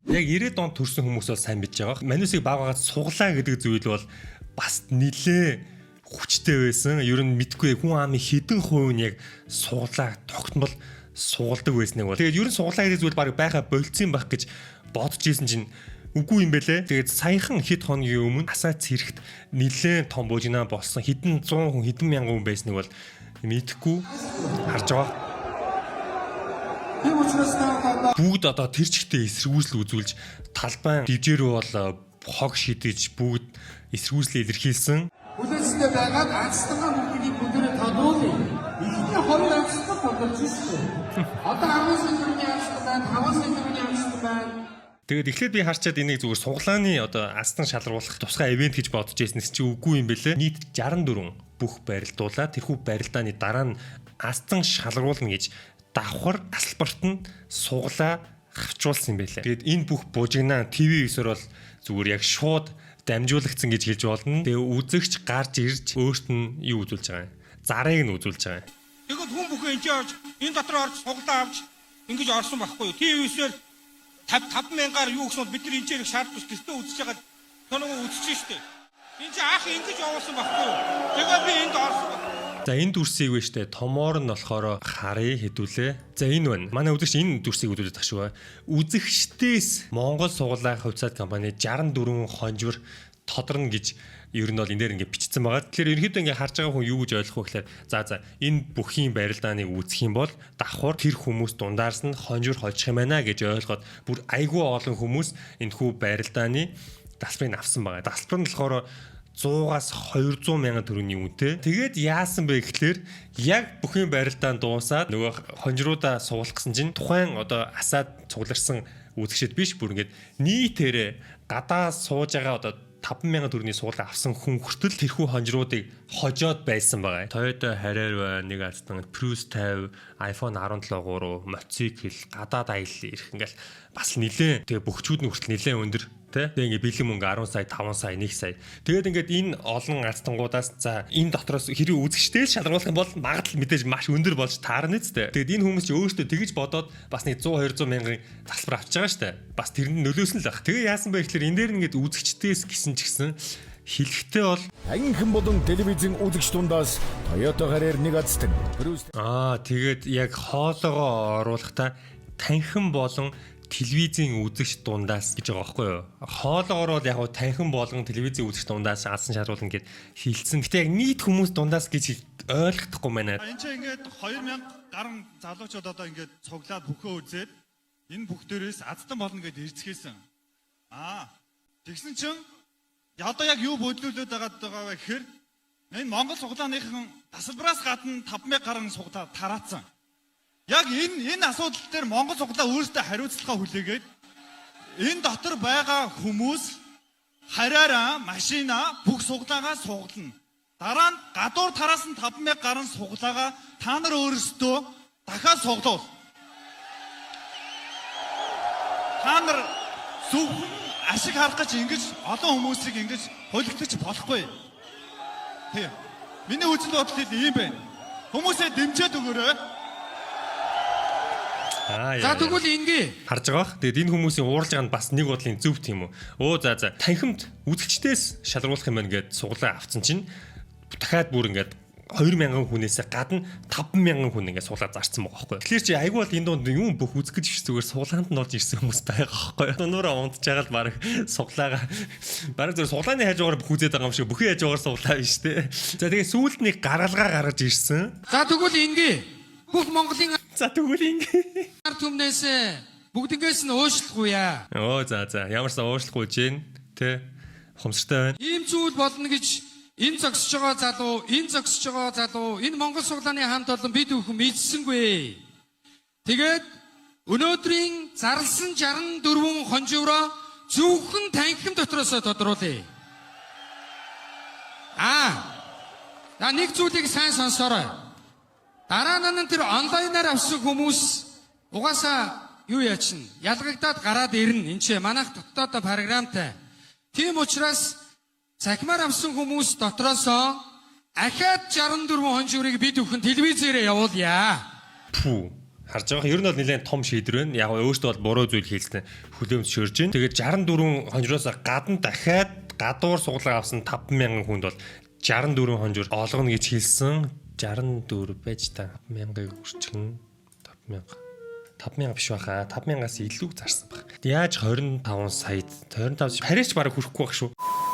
Яг 90-ад онд төрсэн хүмүүс бол сайн мэдж байгаа. Манусыг багаагаад суглаа гэдэг зүйл бол бас нилээ хүчтэй байсан. Ер нь мэдгүй хүн амын хэдэн хувь нь яг суглаа тогтмол сугалдаг байсныг бол. Тэгээд ер нь суглаа гэдэг зүйл баг байха болцсон байх гэж бодож исэн чинь үгүй юм бэлээ. Тэгээд саяхан хэд хоногийн өмнө асаа цэрэгт нилээн том бужигнаа болсон. Хэдэн 100 хүн, хэдэн мянган хүн байсныг бол мэдэхгүй харж байгаа. Тийм учраас та Бүгд одоо тэр чигтээ эсэргүүцэл үзүүлж талбайн дижээ рүү бол хог шидэж бүгд эсэргүүцлээ илэрхийлсэн. Хүлээстэй байгаад азтангаа бүгдийг бүгдээрээ тодруулъя. Эхний хоёр азтан тодорч шээ. Одоо 10 сая төгрөгийн азтан байна, 5 сая төгрөгийн азтан байна. Тэгээд эхлээд би харчаад энийг зүгээр суглааны одоо азтан шалруулах тусгай ивент гэж бодож байсан чи үгүй юм бэлээ. Нийт 64 бүх барилдуулаад тэрхүү барилдааны дараа нь азтан шалруулна гэж давхар тасалбарт нь суглаа хавчуулсан юм бэлээ. Тэгээд энэ бүх бужигнаа ТV9-оор бол зүгээр яг шууд дамжуулагдсан гэж хэлж болно. Тэгээ үзэгч гарч ирж өөрт нь юу үзүүлж байгаа юм? Зарыг нь үзүүлж байгаа юм. Тэгвэл хүн бүхэн энэ орж энэ дотор орж суглаа авч ингэж орсон байхгүй юу? TV9-ээр 55 мянгаар юу гэсэн бол бид нар энэ ч их шаардлагатай гэртээ үзэж байгаа тоногоо үзэж штэ. Энэ чи ах ингэж явуулсан байхгүй юу? Тэгээд би энд орсон. За, энэ дүрсийг вэ штэ томоор нь болохоор харъя хэдүүлээ. За, энэ байна. Манай үзэгч энэ дүрсийг үзүүлээд тах шүү. Үзэгчдээс Монгол сугалаа хувьцаат компани 64 хонжвор тодорно гэж ер нь бол энэ дээр ингээ бичсэн байгаа. Тэгэхээр ерөнхийдөө ингээ харж байгаа хүн юу гэж ойлгох вэ гэхээр за энэ бүхийн барилдааныг үзэх юм бол давхар тэр хүмүүс дундаас нь хонжвор хожих юм байна гэж ойлгоод бүр айгүй олон хүмүүс энэхүү барилдааны тасалбарыг авсан байгаа. Тасалбар нь болохоор 100-аас 200 мянган төгрөгийн үнэтэй. Тэгээд яасан бэ гэхлээр яг бүхэн барилдаан дуусаад нөгөө хонжруудаа суулгах гэсэн чинь тухайн одоо асаад цугларсан үзэгчд биш, бүр ингээд нийтээрээ гадаа сууж байгаа одоо 5 мянган төгрөгийн суулга авсан хүн хүртэл тэрхүү хонжруудыг хожоод байсан байгаа. Toyota Harrier байна, нэг азтан Prius 50, iPhone 17 3, мотоцикл, гадаад аялал ирэх ингээл бас нилээн. Тэгээ бөхчүүд нь хүртэл нилээн өндөр тэ. Тэгээ ингээ бэлэн мөнгө 10 сая, 5 сая, 1 сая. Тэгээд ингээд энэ олон азтангуудаас за энэ дотроос хэрэг үзэгчтэй л шалгаруулах юм бол магадлал мэдээж маш өндөр болж таарна үстэй. Тэгээд энэ хүмүүс чи өөрсдөө тэгж бодоод бас нэг 100 200 мянган тасалбар авч байгаа штэ. Бас тэрэнд нөлөөсөн л баг. Тэгээ яасан бэ гэхээр энэ дээр ингээд үзэгчдээс гисэн ч гэсэн хэлэхтэй бол Танхим болон телевизийн үзэгч дундаас Toyota Harrier нэг азтан. Prius Тэгээд яг хоолоогоо оруулахдаа танхим болон телевизийн үзэгч дундаас гэж байгаа байхгүй юу? Хоолоогоор бол яг гоо танхим болгон телевизийн үзэгч дундаас азтан шалруулна гэд хэлсэн. Гэтэ яг нийт хүмүүс дундаас гэж ойлгохдохгүй байна. Энэ чинь ингээд 2000 гаруй залуучууд одоо ингээд цуглаад бүхөө үзээд энэ бүх дээрээс азтан болно гэд эрцгээсэн. Тэгсэн чинь одоо яг юу бодлуулад байгаа вэ гэхээр энэ Монгол суглааныхан тасалбараас гадна 5000 гаруй суглаа тараацсан. Яг энэ асуудал дээр Монгол суглаа өөрсдөө хариуцлага хүлээгээд энэ дотор байгаа хүмүүс хараараа машина бүх суглаагаа суглана. Дараа нь гадуур тараасан 5000 гаруй суглаагаа та нар өөрсдөө дахиад суглуул. Та нар зөвхөн ашиг харах гэж ингэж олон хүмүүсийг ингэж холигдож болохгүй. Тийм. Миний үзэл бодол ийм байна. Хүмүүсээ дэмжиж өгөөрэй. Аа За, тэгвэл ингээ. Харж байгаа бах. Тэгээд энэ хүмүүсийн уурлаж байгаа нь бас нэг бодлын зөв тийм үү? Өө за. Танхимд үзэгчдээс шалруулах юм байна гэд суглаа авцсан чинь дахиад бүр ингээд 2000 хүнээс гадна 5000 хүн ингээд суглаа зарцсан байгаа байхгүй. Тэгэхээр чи айгүй бол энэ дунд юм бүх үзэх гэж биш, зүгээр суглаанд нь орж ирсэн хүмүүс байгаа байхгүй. Нуураа унтж байгаа л баг суглаага баг зүгээр суглааны хажуугаар бүх үзээд байгаа юм шиг, бүхий хажуугаар суглаа биш те. За, тэгээ сүүлд нэг гаргалгаа гаргаж ирсэн. За, тэгвэл ингээ. Бүх Монголын За, тэгвэл ингээ. ард түмнээс бүгднгээс нь уушлахгүй яа. Оо за, ямар ч сан уушлахгүй чинь те, ухамсартай байна. Ийм зүйл болно гэж энэ зогсож байгаа залуу, энэ зогсож байгаа залуу, энэ Монгол суглааны хамт олон бид бүхэн мэдсэнгүй. Тэгээд өнөөдрийн зарласан 64 хонживроо зөвхөн танхим дотроосоо тодруулъя. За, нэг зүйлийг сайн сонсоорой. Дараа нь тэр онлайнаар авсан хүмүүс угаасаа юу яачин ялгагдаад гараад ирнэ. Энд чи манайх дотоодоо програмтай. Тийм учраас цахимаар авсан хүмүүс дотроосоо ахаад 64 хонживрыг бид бүхэн телевизээрээ явуулъя. Пүү. Харж байгаа. Ер нь бол нэлээд том шийдвэр байна. Яг өөртөө бол буруу зүйл хийлсэн хүлээн зөвшөөрж байна. Тэгээд 64 хонжроос гадна дахиад гадуур суглаа авсан 5000 хүнд бол 64 хонжор олгоно гэж хэлсэн. 64 байж та 1000-ыг үрчгэн 5000 5000 биш байхаа. 5000-аас илүү зарсан баг. Яаж 25 саяд 25 хараач бараг хүрэхгүй байх шүү.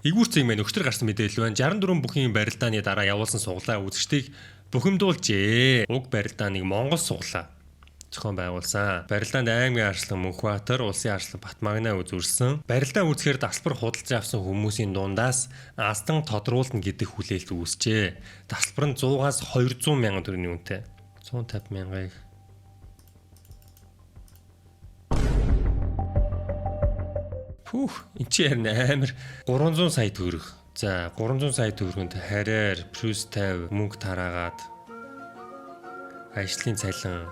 Игүүр цэг мэн өгтөр гарсан мэдээлэл байна. 64 бүхийн барилдааны дараа явуулсан суглаа үзэгчдийг бухимдуулжээ. Уг барилдааныг Монгол суглаа зохион байгуулсан. Барилдаанд аймгийн арслан Мөнхбаатар, улсын арслан Батмагнаа үзүүлсэн. Барилдаа үзэхээр тасалбар худалдаж авсан хүмүүсийн дундаас аздан тодруулна гэдэг хүлээлт үүсжээ. Тасалбар нь 100-аас 200 мянган төгрөгийн үнэтэй. 150 мянгыг Пүүх, эн чи харин амар 300 сая төгрөг. За, 300 сая төгрөгөнд хараар плюс 50 мөнгө тараагаад ажлын цалин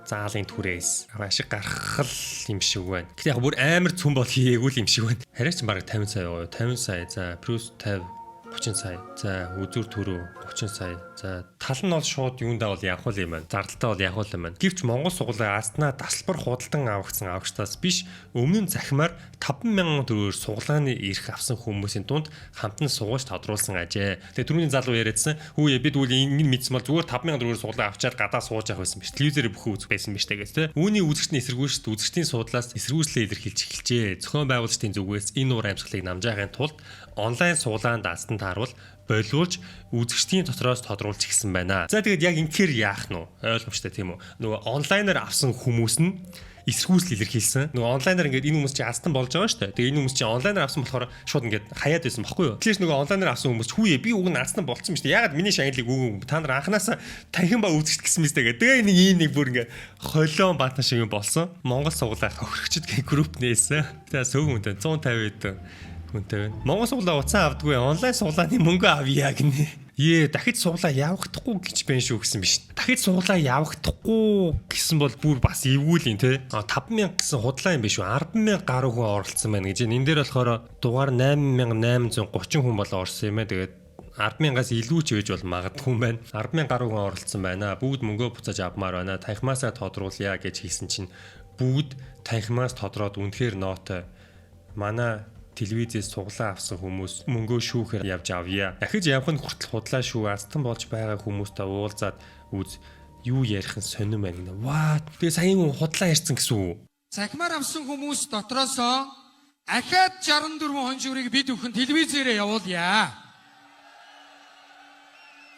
заалын түрээс ашиг гаргах л юм шиг байна. Гэтэ яг бүр амар цөм бол хийгээгүй л юм шиг байна. Хараач бараг 50 сая гоё. 50 сая. За, плюс 50 30 сая. За, үзүр төрөө 30 сая. За, тал нь бол шууд юундаа бол явах юм байна. Зардалтай бол явах юм байна. Гэвч Монгол сугалаа Аснаа тасалбар худалдан авагдсан авагчдаас биш өмнө нь захимаар 5000 төгрөгөөр сугалааны эрх авсан хүмүүсийн дунд хамтан суугаж тодруулсан ажээ. Тэгээ түрүүний залуу яриадсан. Хүүе бид үл ингэ мэдсэн бол зүгээр 5000 төгрөгөөр сугалаа авчаад гадаа сууж явах байсан биш. Телевизээр бүхэн үзэх байсан биш тэгээс тэ. Үүний үзэгчний эсэргүүцэлт үзэгчдийн суудлаас эсэргүүцлээ илэрхийлж эхэлжээ. Зохион байгуулагчдын зүгээс энэ уур амьсгалыг намжаахын тулд онлайн сугалаанд азтан таарвал болиулж үзэгчдийн дотроос тодруулж гисэн байна. За тэгээд яг инхээр яах нь вэ? Ойлгомжтой тийм үү? Нөгөө онлайнаар авсан хүмүүс нь эсэргүүцэл илэрхийлсэн. Нөгөө онлайнаар ингээд энэ хүмүүс чи азтан болж байгаа шүү дээ. Тэгээ энэ хүмүүс чи онлайнаар авсан болохоор шууд ингээд хаяад байсан баггүй юу? Тэгэхээр нөгөө онлайнаар авсан хүмүүс хүүе би уг нь азтан болцсон юм шүү дээ. Яагаад миний шагналыг өгөө та нар анханасаа танхим ба үзэгч гэсэн мэт тэгээ. Тэгээ нэг ийм нэг бүр ингээд холион баатан шиг юм болсон. Монгол сугалаа хөрөгчд гэх групп нээсэн. Тэгээ сөг хүнтэй 150 хэдэн хүнтэй байна. Монгол суглаа уцаа авдаггүй. Онлайн суглааны мөнгө авъя гинэ. Ее, дахиж суглаа явахдахгүй гэж байна шүү гэсэн биш. Дахиж суглаа явахдахгүй гэсэн бол бүр бас эвгүй л юм те. 5000 гэсэн худлаа юм биш үү? 100000 гаруй хүн оролцсон байна гэж. Энэ дээр болохоор дугаар 8830 хүн бол орсон юм ээ. Тэгээд 100000-аас илүү ч байж бол магадгүй юм байна. 100000 гаруй хүн оролцсон байна. Бүгд мөнгөө буцааж авмаар байна. Танхимаасаа тодруулъя гэж хэлсэн чинь бүгд танхимаас тодроод үнэхээр нотой. Манай телевизээс суглаа авсан хүмүүс мөнгөө шүүхээр явж авъя. Дахиж явах нь хүртэл худлаа шүү. Азтан болж байгаа хүмүүстэй уулзаад үз юу ярих нь сонирн байна гинэ. What? Тэгээ сая хүн худлаа ярьсан гэсэн үг. Захимаар авсан хүмүүс дотроосоо ахаад 64 хонжуурыг бид бүхэн телевизээрээ явуулъя.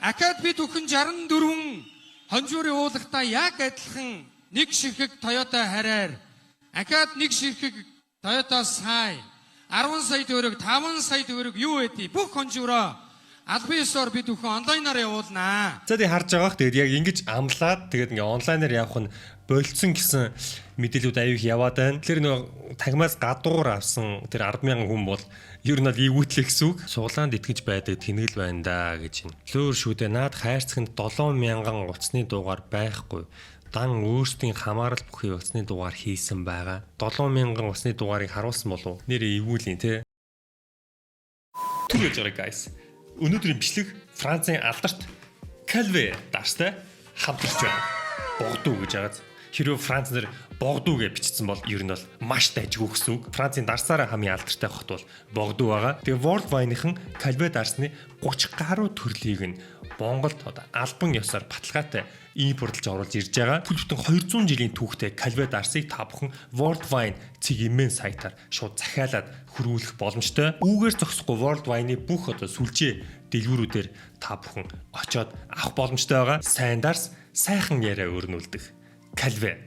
Ахаад бид бүхэн 64 хонжуур явуулахдаа яг адилхан нэг ширхэг Toyota Harrier, ахаад нэг ширхэг Toyota Sai, 10 сая төгрөг, 5 сая төгрөг юу байдгийг бүх хонжууроо албан ёсоор бид бүхэн онлайнаар явуулнаа. За тэгээ харж байгаах. Тэгээд яг ингэж амлаад тэгээд ингээ онлайнаар явах нь болцсон гэсэн мэдээлүүд аюу их яваад байна. Тэгэхээр нөгөө танхимаас гадуур авсан тэр 100000 хүн бол ер нь бол эвгүүтлэх гэсэн үг. Суглаанд итгэж байдаг тэнэгэл байна да гэж байна. Лөөр шүү дээ. Наад хайрцагт 7000 утасны дугаар байхгүй. Дан өөрсдийн хамаарал бүхий утасны дугаар хийсэн байгаа. 7000 утасны дугаарыг харуулсан болов уу? Нэрээ эвгүүлийн те. Түр яаж байгаа guys. Өнөөдрийн бичлэг Францын алдарт Calvé дарстай хамтарч байна. Богдуу гэж байгааз. Хэрвээ Франц нэр Богдуу гэж бичсэн бол ер нь бол маш дайжгүй гэсэн үг. Францын дарсаараа хамгийн алдартай хот бол Богдуу байгаа. Тэгээ World Wine-ийн Calvé дарсны 30 гаруй төрлийг нь Монголд одоо албан ёсоор баталгаатай импортлж оруулж ирж байгаа. Бүл бүтэн 200 жилийн түүхтэй Calvé дарсыг та бүхэн World Wine цэг мн сайтаар шууд захиалаад хөрвүүлэх боломжтой. Үүгээр зогсохгүй World Wine-ы бүх одоо сүлжээ дэлгүүрүүдээр та бүхэн очиод авах боломжтой байгаа. Сайн дарс, сайхан яриа өрнүүлдэг. Calvé.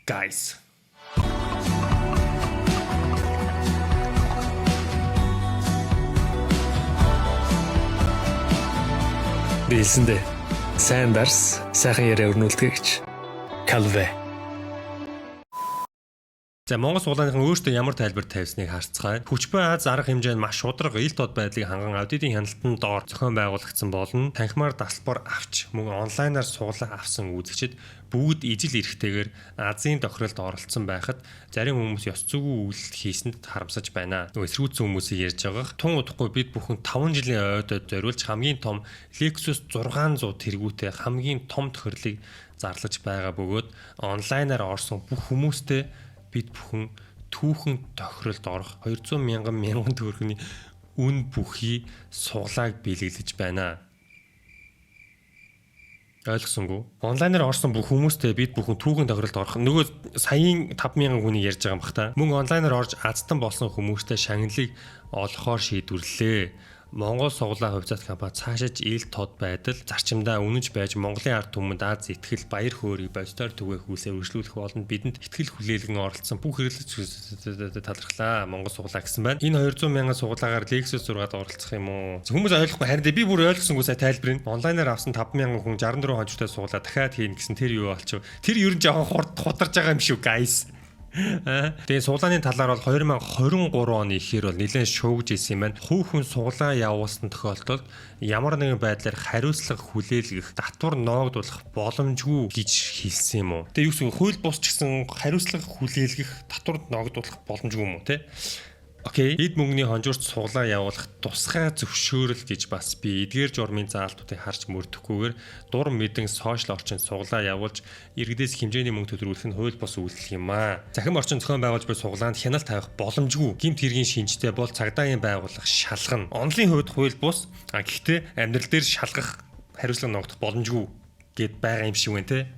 Guys. Би хэлсэндээ сайн дарс, сайхан яриа өрнүүлдэг гэж. Calvé. За, Монгол суглааныхан өөрсдөө ямар тайлбар тавьсныг харцгаая. Хүч буй Аз арга хэмжээ нь маш шударга, ил тод байдлыг ханган аудитын хяналтан доор зохион байгуулагдсан болно. Танхимаар дасалбар авч мөн онлайнаар суглаа авсан үзэгчид бүгд ижил эрхтэйгээр Азийн тохиролд оролцсон байхад зарим хүмүүс ёс зүйн үйлдэл хийсэнд харамсаж байна. Нөгөө эсэргүүцсэн хүмүүсийг ярьж байгаах. Тун удахгүй бид бүхэн 5 жилийн ойдод зориулж хамгийн том Lexus 600 тэргүүтэй хамгийн том тохирлыг зарлаж байгаа бөгөөд онлайнаар орсон бүх хүмүүстэй бид бүхэн түүхэн тохиролд орох 200 мянган мянган төгрөгийн үн бүхий суглааг бэлэглэж байна. Ойлгосонгүй. Онлайнаар орсон бүх хүмүүстэй бид бүхэн түүхэн тохиролд орох нөгөө саяын 5000 хүний ярьж байгаа юм бах та. Мөн онлайнаар орж азтан болсон хүмүүстэй шагналыг олохоор шийдвэрлээ. Монгол суглаа хувьцаат компани цаашаж ил тод байдал зарчимдаа үнэнч байж Монголын ард түмэнд аз итгэл, баяр хөөргийг бодитоор түгээх үйлсээр үргэлжлүүлэх болонд бидэнд итгэл хүлээлгэн оролцсон бүх хэрэглэгч талархлаа. Монгол суглаа гэсэн байна. Энэ 200 мянган суглаагаар Lexus 6-ад оролцох юм уу? Хүмүүс ойлгохгүй, харин би бүр ойлгосонгүй сая тайлбарыг. Онлайнаар авсан 5000 хүн 64 хонжиртой суглаа дахиад хийнэ гэсэн тэр юу болчих. Тэр ер нь жоохон хурд хударж байгаа юм шүү, guys. Тэгээ суглааны талаар бол 2023 оны ихээр бол нэлээд шуугж исэн юм байна. Хувь хүн суглаа явуулсан тохиолдолд ямар нэгэн байдлаар хариуцлага хүлээлгэх, татвар ноогдуулах боломжгүй гэж хэлсэн юм уу? Тэгээ юу гэсэн, хууль бус ч гэсэн хариуцлага хүлээлгэх, татвар ноогдуулах боломжгүй юм уу те? Окей. Эд мөнгөний хонжуурт суглаа явуулах тусгай зөвшөөрөл гэж бас би эдгээр журмын заалтуудыг харж мөрдөхгүйгээр дур мэдэн сошиал орчинд суглаа явуулж иргэдээс хэмжээний мөнгө төлрүүлэх нь хууль бус үйлдэл юм аа. Захим орчин зохион байгуулж буй суглаанд хяналт тавих боломжгүй. Гэмт хэргийн шинжтэй бол цагдаагийн байгууллага шалгана. Онлын хувьд хууль бус. А гэхдээ амьдрал дээр шалгах, хариуцлага ногдох боломжгүй гэд байгаа юм шиг байна те.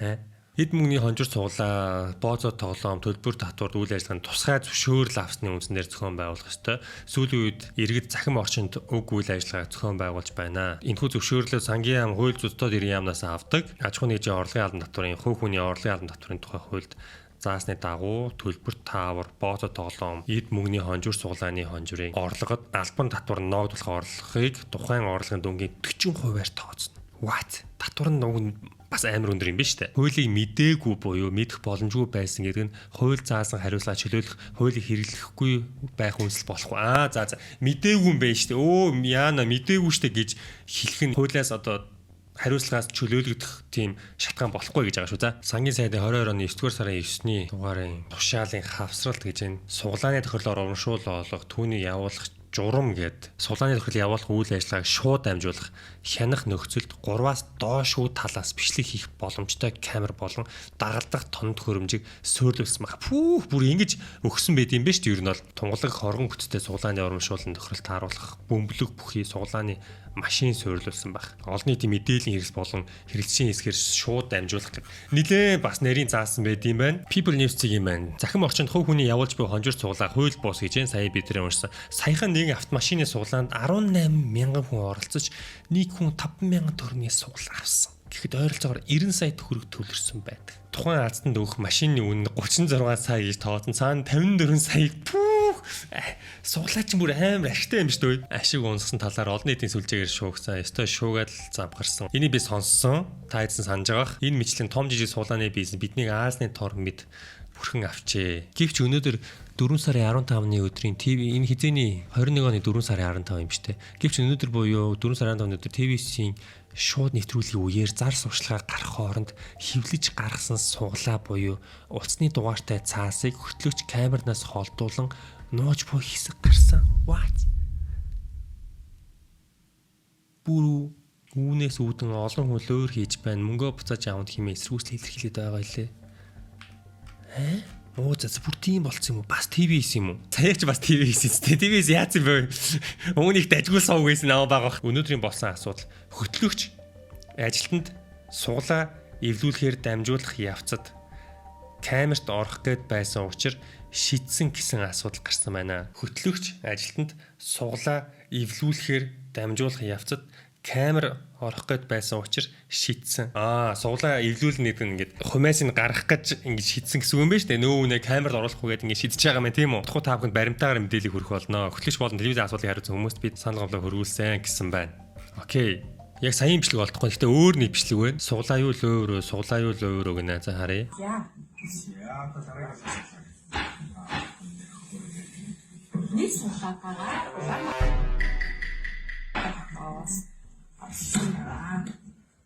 Э? Эд мөнгөний хонжир цуглаа, бооцоо тоглоом, төлбөр татварт үйл ажиллагааны тусгай зөвшөөрөл авсны үндсэн дээр зохион байгуулах ёстой. Сүүлийн үед иргэд захим орчинд уг үйл ажиллагааг зохион байгуулж байна. Энэхүү зөвшөөрлөө сангийн яам, хууль зүйн дотоод ерийн яамнаас авдаг. Аж ахуйн нэгжийн орлогын албан татварын, хувь хүний орлогын албан татварын тухай хуульд заасны дагуу төлбөр таавар, бооцоо тоглоом, эд мөнгөний хонжуур суглааны хонжирын орлогод албан татвар ноогдуулах орлогыг тухайн орлогын дүнгийн 40%-аар тооцно. What? Татвар нь уг нь бас амар өндөр юм биш үү? Хуулийг мдээгүй буюу мэдэх боломжгүй байсан гэдэг нь хууль заасан хариуцлага чөлөөлөх, хуулийг хэрэглэхгүй байх үнсэл болохгүй. Аа, за за, мдээгүй юм байна шүү дээ. Өө, яана мдээгүй шүү дээ гэж хэлэх нь хуулиас одоо хариуцлагаас чөлөөлөгдөх тийм шалтгаан болохгүй гэж байгаа шүү. За, сангийн сайдын 22 оны 9 дугаар сарын 9-ний дугаарын тушаалын хавсралт гэж энэ суглааны тохиолдолд урамшуул олох, түүний явуулах журам гээд суглааны тохирол явуулах үйл ажиллагааг шууд дамжуулах, хянах нөхцөлд 3-аас доошгүй талаас бичлэг хийх боломжтой камер болон дагалдах тон төхөөрөмжийг суйрлуулсан байна. Пүүх, бүр ингэж өгсөн байд юм биш үү? Ер нь бол тунгалаг хоргон бүтцтэй суглааны урамшуулсан тохирол тааруулах бөмбөлөг бүхий суглааны машин суйрлуулсан байх. Олон нийтийн мэдээллийн хэрэгс болон хэрэглэгчийн хэсгээр шууд дамжуулах гэх. Нилээ бас нарийн заасан байд юм байна. People News-ийг юм байна. Захим орчинд хувь хүний явуулж буй хонжир цуглаа хууль бус гэж сая бидний уншсан. Саяхан нэгэн автомашины суглаанд 18 мянган хүн оролцож нэг хүн 5 мянган төгрөгийн суглаа авсан. Гэхэд ойролцоогоор 90 сая төгрөг төлөрсөн байдаг. Тухайн азтанд өгөх машины үнэ 36 сая гэж тооцсон. Цаана 54 сая, пүүх, суглаач бүр амар ашигтай юм шүү дээ. Ашиг унссан талаар олон нийтийн сүлжээгээр шуугсан. Ёстой шуугаад л замгарсан. Энийг би сонссон. Та эзэн санаж байгаах. Энэ мэтлэн том жижиг суглааны бизнес биднийг Аазны тор мэд бүрхэн авчээ. Гэвч өнөөдөр 4 сарын 15-ны өдрийн ТV, энэ хизээний 21 оны 4 сарын 15 юм шүү дээ. Гэвч өнөөдөр буюу 4 сарын 15-ны өдөр TVC-ийн шууд нэвтрүүлгийн үеэр зар сурталчилгаа гарах хооронд хэвлэж гаргасан суглаа буюу утасны дугаартай цаасыг хөтлөгч камернаас холдуулан нууж буй хэсэг гарсан. What? Бүр үүнээс үүдэн олон хүн лөөр хийж байна. Мөнгөө буцааж авах хэмээн эсэргүүцэл илэрхийлээд байгаа лээ. Ээ? Оо, за, бүр тийм болцсон юм уу? Бас TVS юм уу? Сая ч бас TVS юм. TVS яац юм бэ? Үүнийг дажгүй сууг байсан аа байгаа. Өнөөдрийн болсон асуудал хөтлөгч ажилтнанд суглаа эвлүүлэхээр дамжуулах явцад камерт орох гээд байсан учраас шидсэн гэсэн асуудал гарсан байна. Хөтлөгч ажилтнанд суглаа эвлүүлэхээр дамжуулах явцад камер орох гээд байсан учраас шидсэн. Аа, суглаа эвлүүлнэ гэдэг нь ингээд хумаас нь гарах гэж ингэж шидсэн гэсэн үг юм байна шүү дээ. Нөө үнэ камерт оруулахгүй гээд ингэж шидэж байгаа юм тийм үү? Утгагүй та бүхэнд баримтаагаар мэдээлэл хүргэх болно. Хөтлөгч болон телевизийн асуудлыг хариуцсан хүмүүст бид санал гомдлоо хөрвүүлсэн гэсэн байна. Окей. Яг саяын бичлэг олдохгүй. Гэхдээ өөр нэг бичлэг байна. Суглаа юу лөөрөө, суглаа юу лөөрөө гэнэ. За, харъя. За. Нэг суглаатайгаа Улаанбаатар хотоос орсон байна.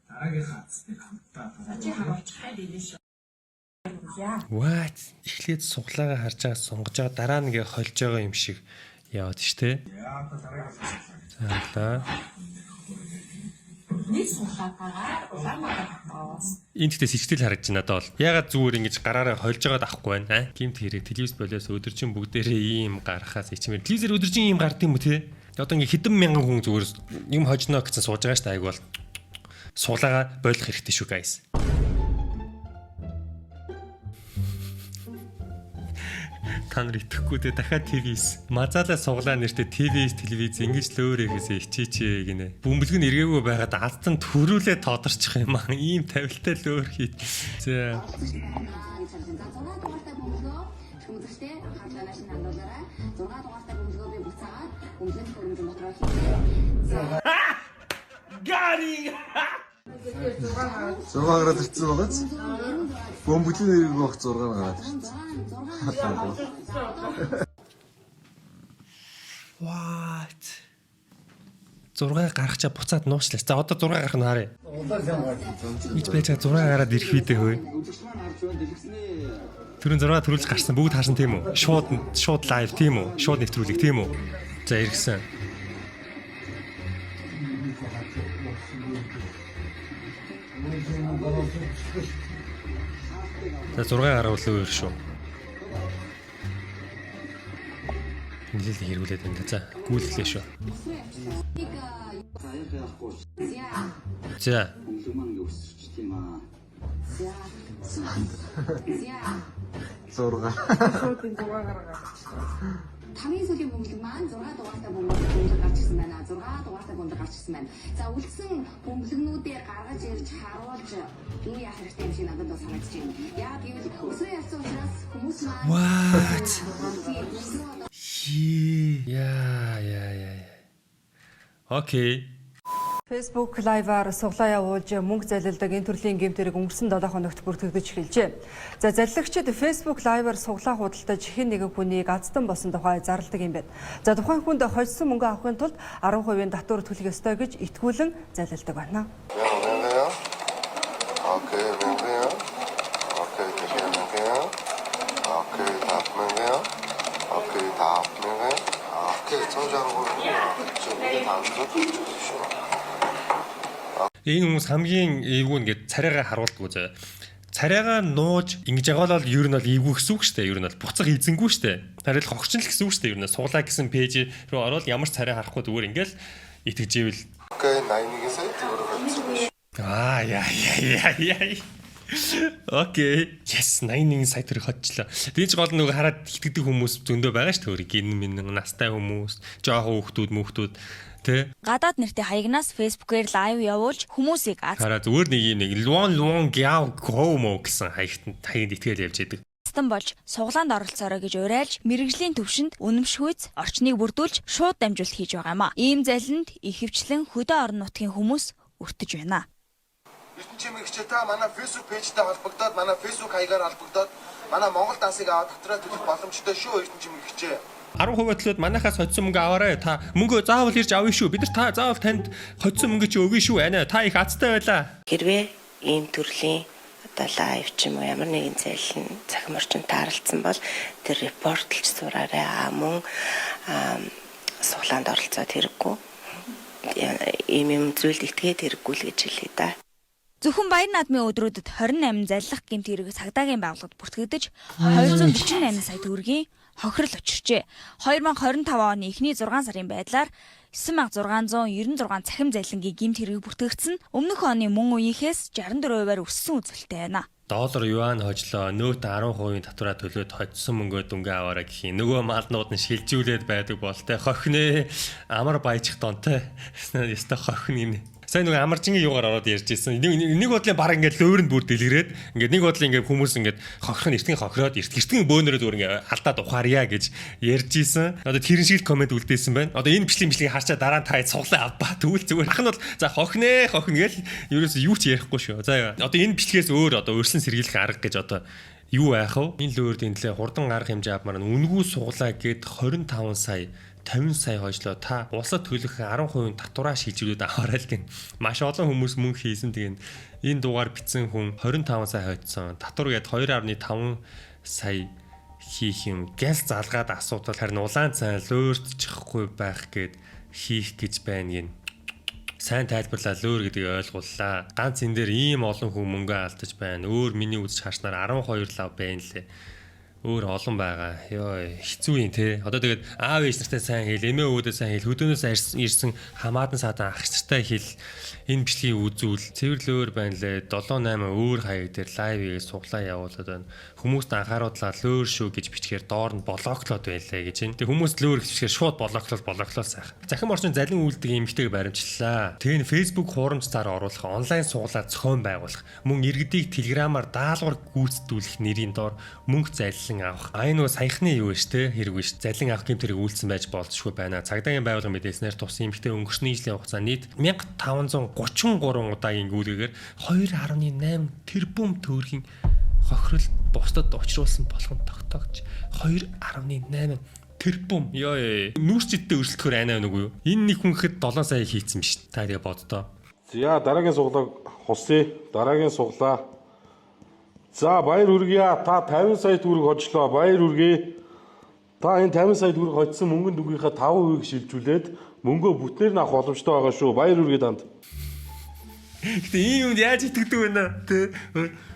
Дараагийнхаа азтыг хамтдаа За, чи харуулчих хай дээ шүү. Яа. What? Эхлээд суглаагаа харж байгаа, сонгож байгаа, дараа нь ингээ холж байгаа юм шиг яваад штэ. За, харлаа. Нэг суглаатайгаа Улаанбаатар хотоос Энэ гэхдээ сэжигтэл харагдаж байна надад бол. Ягаад зүгээр ингэж гараараа холж байгаад авахгүй байна, аа? Гэмт хэрэг телевиз болоос өдөржин бүгдээрээ ийм гарахаас ичмээр. Телевизээр өдөржин ийм гард юм уу те? Одоо ингээ хэдэн мянган хүн зүгээр юм хожно гэсэн сууж байгаа штэ, айг бол. Суулаага болох хэрэгтэй шүү, guys. Та нар итгэхгүй те, дахиад ТВС. Мазаалаа суглаа нэртэй ТВС телевиз ингэж л өөр ихээсээ ичээчээ гинэ. Бөмбөлг нь эргээгүй байгаад азтан төрүүлээ тодорчих юм аа. Ийм тавилтай л өөр хий. За. За, 6 дугаартай бөмбөлгөө шүмзэгчтэй анхаарлаа нааш хандуулаарай. 6 дугаартай бөмбөлгөө би буцаагаад бөмбөлгийн төхөөрөмжийн дотроо хийлээ. За. 6 гараад ирсэн байгааз. Бөмбөлийн нэрийг баг 6 гараад ирсэн. What? 6 гаргачаа буцаад нуучлаа. За, одоо 6 гарах нь харъя. Ич байж байгаа 6 гараад ирэх үү дээ хөөе. Түрүүн 6 төрүүлж гарсан, бүгд харсан тийм үү? Шууд шууд live тийм үү? Шууд нэвтрүүлэг тийм үү? За, иргсэн. За, 6 гарвал өөр шүү. Нийлэл хэрэгүүлээд байна да. За, гүйлглээ шүү. За. 6. Хамгийн сүүлийн бөмбөлөг маань 6 дугаартай бөмбөлөг гарч ирсэн байна. 6 дугаартай бөмбөлөг гарч ирсэн байна. За, үлдсэн бөмбөлгнүүдээ гаргаж ирж харуулж юу яах хэрэгтэй юм шиг надад бас санагдаж байна. Яг гэвэл өсвөр ялсан учраас хүмүүс маань What? Яа, яа, яа. Okay. Facebook Live-аар суглаа явуулж мөнгө залилдаг энэ төрлийн гэмт хэрэг өнгөрсөн 7 хоногт бүртгэгдэж эхэлжээ. За, залилагчид Facebook Live-аар суглаа худалдаж хэн нэгэн хүнийг азтан болсон тухай зарладаг юм байна. За, тухайн хүнд хожсон мөнгө авахын тулд 10% татвар төлөх ёстой гэж итгүүлэн залилдаг байна. Мянга. Okay, мянга. Okay, мянга. Okay, 5 мянга. Okay, 5 мянга. Okay, 163. Чи үгүй 500 шүү. Энэ хүмүүс хамгийн эвгүй ингээд царайгаа харуулдаггүй заяа. Царайгаа нууж ингэж байгаа бол ер нь бол эвгүй гэсэн үг шүү дээ. Ер нь бол буцах эзэнгүй шүү дээ. Харин л хогчин л гэсэн үг шүү дээ. Ер нь суглаа гэсэн page рүү ороод ямар ч царай харахгүй зүгээр ингээл итгэж ивэл Okay, 81 сая төгрөг авсан шүү. Аа, яа яа яа яа. Okay. Yes, 81 сая төгрөг хоцчлоо. Тэгээ ч гол нөгөө хараад итгэдэг хүмүүс зөндөө байгаа шүү дээ. Гин минь настай хүмүүс, жоохон хүүхдүүд, мөхтүүд тэ. Гадаад нэртэй хаягнаас Facebook-ээр live явуулж хүмүүсийг Хараа зүгээр нэг юм нэг луон луон гяв гомо гэсэн хаягт хаягт итгээл явж идэг. Азтан болж суглаанд оролцоорой гэж уриалж, мэргэжлийн төвшөнд үнэмшихүйц орчныг бүрдүүлж шууд дамжуулалт хийж байгаа юм а. Ийм залинд ихэвчлэн хөдөө орон нутгийн хүмүүс өртөж байна. Эрдэнэ чимэгчээ, та манай Facebook page тэй холбогдоод, манай Facebook хаягаар холбогдоод, манай Монгол дансыг аваад татраа төлөх боломжтой шүү, Эрдэнэ чимэгчээ. 10% төлөөд манайхаас хоцсон мөнгө аваарай. Та мөнгө заавал ирж авъя шүү. Бид нар та заавал танд хоцсон мөнгө чи өгье шүү. Анаа та их азтай байлаа. Хэрвээ ийм төрлийн одоо live ч юм уу, ямар нэгэн зайлн цахим орчинд тааралдсан бол тэр report лж сураарай. А мөн суглаанд оролцоод хэрэггүй. Ийм юм зүйлд итгээд хэрэггүй л гэж хэлье да. Зөвхөн баяр наадмын өдрүүдэд 28 заллах гэмт хэрэг цагдаагийн байгууллагад бүртгэгдэж, 248 сая төгрөгийн хохирол учирчээ. 2025 оны эхний 6 сарын байдлаар 9696 цахим заллингийн гэмт хэрэг бүртгэгдсэн. Өмнөх оны мөн үеийнхээс 64%-аар өссөн үзүүлэлттэй байна. Доллар юан хожлоо. Нөөт 10% татвараа төлөөд хоцсон мөнгөө дүнгээ аваарай гэх юм. Нөгөө малнууд нь шилжүүлээд байдаг бол те, хохинэ амар баяжих донтой. Яста хохин юм. Сайн нөгөө амарчингийн юугаар ороод ярьж ирсэн. Нэг бодлын баг ингээд лөөрөнд бүр дэлгэрээд, ингээд нэг бодлын ингээд хүмүүс ингээд хохирох нь эртхэн хохироод, эртхэн бөөнөрөө зүгээр ингээд алдаад ухаарья гэж ярьж исэн. Одоо тэрэн шиг л comment үлдээсэн байна. Одоо энэ бичлэгийг харчаа дараа нь та цуглаа авбаа. Тэгвэл зүгээр ах нь бол за хохинэ хохино гээл ерөөсөө юу ч ярихгүй шүү. За, одоо энэ бичлэгээс өөр одоо урьдчилан сэргийлэх арга гэж одоо Юу айх вэ? Энэ лөөрдийн төлөө хурдан арга хэмжээ авмаар нь үнэгүй суглаа гээд 25 сая 50 сая хожлоо. Та улсад төлөх 10% татвараа шилжүүлээд аваарай л гин. Маш олон хүмүүс мөнгө хийсэн. Тэгээ энэ дугаар бичсэн хүн 25 сая хоцсон. Татвар гээд 2.5 сая хийх юм. Гял залгаад асуудал харин улаан цай лөөрдчихгүй байх гээд хийх гэж байна гин. Сайн тайлбарлаа, лөөр гэдгийг ойлгууллаа. Ганц энэ дээр ийм олон хүн мөнгө алдаж байна. Өөр миний үзэж харснаар 12 лав байна лээ. Өөр олон байгаа. Йой, хэцүү юм те. Одоо тэгээд аав ээж нартай сайн хэл, эмээ өвөөдөө сайн хэл, хөдөөнөөс ирсэн хамаатан садан ах нартай хэл, энэ бичлэгийг үзүүл. Цэвэр лөөр байна лээ. 7 8 өөр хаяг дээр live хийгээ суглаа явуулаад байна. Хүмүүст анхаарууллаа лөөр шүү гэж бичгээр доор нь block лоод байлаа гэж байна. Тэг хүмүүс лөөр гэж бичгээр шууд block лол block лол сайхан. Захим орчин залин үйлдэг эмэгтэйг баримтлалаа. Тэгээ нь Facebook хуурамч цаар оруулах, онлайн суглаа зохион байгуулах, мөн иргэдийг телеграмаар даалгавар гүйцэтгүүлэх нэрийн доор мөнгө заллин авах. А энэ нөгөө саяхны юу вэ те хэрэг биш. Залин авах гэмт хэрэг үйлдсэн байж болзошгүй байна. Цагдаагийн байгууллагын мэдээлснээр тус эмэгтэй өнгөрсний жилийн хугацаанд нийт 1533 удаагийн гүйлгээгээр 2.8 тэрбум төгрөгийн хохирол бусдад учруулсан болгон тогтоогч 2.8 тэрбум. Йоо. Нүүрсчидтэй өрсөлдөхөр айнаа нүг юу? Энэ нэг хүн гэхэд 7 сая хийцэн биш. Та тэгээ боддоо. За, дараагийн суглааг хусъя. Дараагийн суглаа. За, баяр хүргье. Та 50 сая төгрөг хожлоо. Баяр хүргье. Та энэ 50 сая төгрөг хоцсон мөнгөнд дүгийнхээ 5%-ийг шилжүүлээд мөнгөө бүтнээр нь авах боломжтой байгаа шүү. Баяр хүргье танд. Гэтэ ийм юмд яаж итгэдэг вэ нэ? Тэ.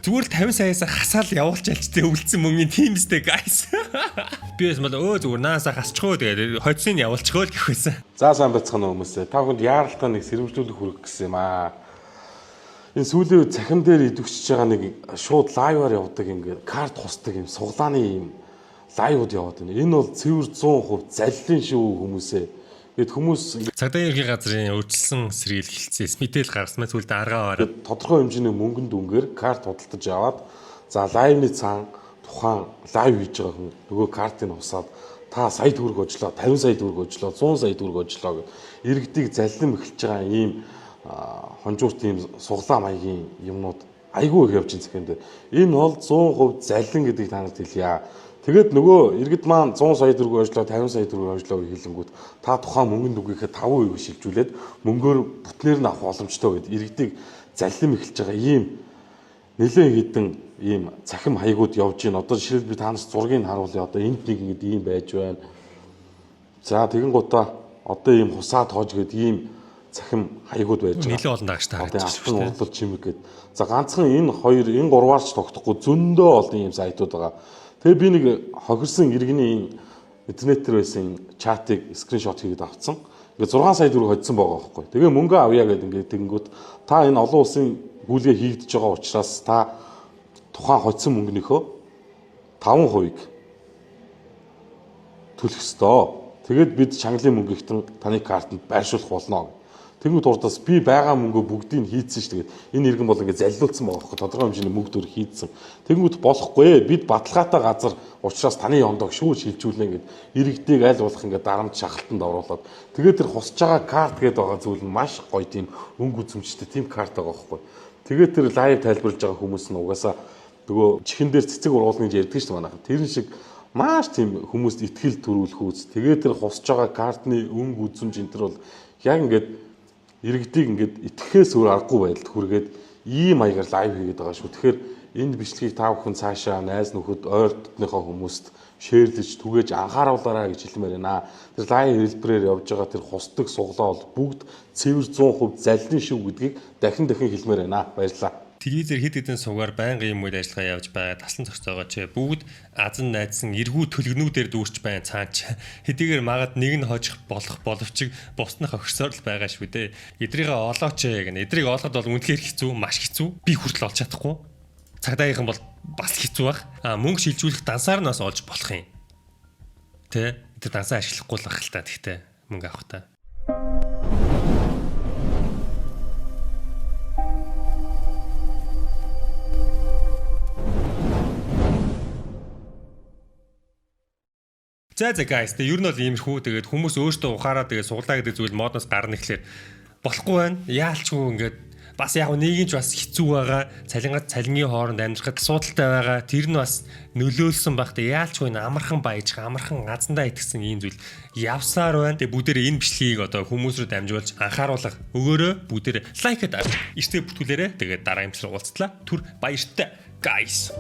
Зүгээр л 50 саяас хасаал явуулч алч тэ үлдсэн мөнгөний тиймстэй guys. Би бас мал өө зүгээр наасаа хасчихоо тэгээд хоцсыг явуулчихоо л гэх байсан. За, сайн байцгаана хүмүүсээ. Та бүхэнд яаралтай нэг сэрэмжлүүлэх хүргэх гэсэн юм аа. Энэ сүүлийн үед цахим дээр идэвхжиж байгаа нэг шууд live аар явдаг ингээд карт хусдаг юм суглааны юм live ууд яваад байна. Энэ бол цэвэр 100% заллин шүү хүмүүсээ. Тэгэд хүмүүс Цагдаагийн ерхий газрын өөрчилсөн сэргийлэх хэлцээс мэдээлэл гаргасан маань сүүлдээ аргаа аваарай. Тодорхой хэмжээний мөнгөнд дүнгээр карт худалдаж аваад, за, live ны цаан тухайн live хийж байгаа хүн нөгөө картыг хусаад та сая төгрөг хожлоо, 50 сая төгрөг хожлоо, 100 сая төгрөг хожлоо гэх иргэдийг заллин эхэлж байгаа ийм хонжуурт ийм суглаа маягийн юмнууд айгүй их явж байгаа цахим дээр. Энэ бол 100% заллин гэдгийг та нарт хэлье. Тэгээд нөгөө иргэд маань 100 сая төгрөг хожлоо, 50 сая төгрөг хожлоо гэж хэлэнгүүт та тухайн мөнгөнд дүгийнхээ 5% шилжүүлээд мөнгөөр бүтнээр нь авах боломжтой гэд иргэдийг заллин эхэлж байгаа ийм нэлээд хэдэн ийм цахим хаягууд явж байна. Одоо жишээлбэл би та нарт зургийг харуулъя. Одоо энд нэг ингэж ийм байж байна. За, тэгэн гутаа одоо ийм хусаад хоож гэд ийм цахим хаягууд байж байгаа. Нэлээд олон дагагчтай Одоо харагдаж алтан байна шүү дээ. урлал чимэг гэд. За, ганцхан энэ хоёр, энэ гурваар ч тогтохгүй зөндөө олон ийм сайтууд байгаа. Тэгээ би нэг хохирсон иргэний энэ интернет дээр байсан чатыг screenshot хийгээд авцсан. Ингээд 6 сая төгрөг хоцсон байгаа байхгүй. Тэгээ мөнгө авъя гэдэг ингээд тэгэнгүүт та энэ олон улсын гүйлгээ хийгдэж байгаа учраас та тухайн хоцсон мөнгөнийхөө 5%-ыг төлөх ёстой. Тэгээд бид чангалын мөнгөйгтэн таны картанд байршуулах болно. Тэнгүүд урдаас би байгаа мөнгөө бүгдийг хийцэн шүү дээ. Энэ иргэн бол ингээд заллиулсан байгаа байхгүй, тодорхой хэмжээний мөнгө төр хийцэн. Тэнгүүд болохгүй. Бид баталгаатай газар учраас таны ёндог шүү шилжүүлнэ гэд иргэдийг аль болох ингээд дарамт шахалтанд оруулаад тэгээд тэр хусж байгаа карт гэдэг байгаа зүйл нь маш гоё тийм өнгө үзэмжтэй тийм карт байгаа байхгүй. Тэгээд тэр live тайлбарлаж байгаа хүмүүс нь угаасаа нөгөө чихэн дээр цэцэг ургуулна гэж ярьдаг шүү дээ манайхан. Тэрэн шиг маш тийм хүмүүст итгэл төрүүлэх үз. Тэгээд тэр хусж байгаа картны өнгө үзэмж энэ төр бол яг ингээд иргэдийг ингээд итгэхээс өөр аргагүй байдалд хүргээд ийм маягаар live хийгээд байгаа шүү. Тэгэхээр энэ бичлэгийг та бүхэн цаашаа найз нөхөд, ойр дотныхоо хүмүүст share лэж түгээж анхааруулаарай гэж хэлмээр байна. Тэр live хэлбэрээр явж байгаа тэр хусдаг суглаа бол бүгд цэвэр 100% заллин шүү гэдгийг дахин дахин хэлмээр байна. Баярлалаа. Телевизээр хэд хэдэн сувгаар байнгын юм үед ажиллагаа явж байгаа таслан зохицоогооч бүгд азан найдсан эргүү төлгөнүүдээр дүүрч байна цаанч. Хэдийгээр магад нэг нь хожих болох боловч бусдын хохирсоор л байгаа шүү дээ. Эдрийг олооч гэнэ. Эдрийг олоход бол үнэхээр хэцүү, маш хэцүү. Би хүртэл олж чадахгүй. Цагдаагийнхан бол бас хэцүү бах. А мөнгө шилжүүлэх дансаар нь бас олж болох юм. Тэ? Тэр дансаа ашиглахгүй л байх л та тэгтээ мөнгө авах та. За за guys, тэгээ ер нь бол иймэрхүү тэгээд хүмүүс өөртөө ухаараа тэгээд суглаа гэдэг зүйл модноос гарна гэхлээр болохгүй байна. Яалчгүй ингээд Бас яг нийгэмч бас хэцүү байгаа. Цалингаа цалингийн хооронд амьдрахад асуудалтай байгаа. Тэр нь бас нөлөөлсөн байх. Тэг яалчгүй энэ амархан баяжих, амархан газандаа итгэсэн ийм зүйл явсаар байна. Тэг бүгдээрээ энэ бичлэгийг одоо хүмүүс рүү дамжуулж анхааруулга өгөөрэй. Бүгдээрээ like дарж эртээ бүртгүүлээрэй. Тэгээд дараагийн бичлэг уулзтлаа. Түр баяртай, guys.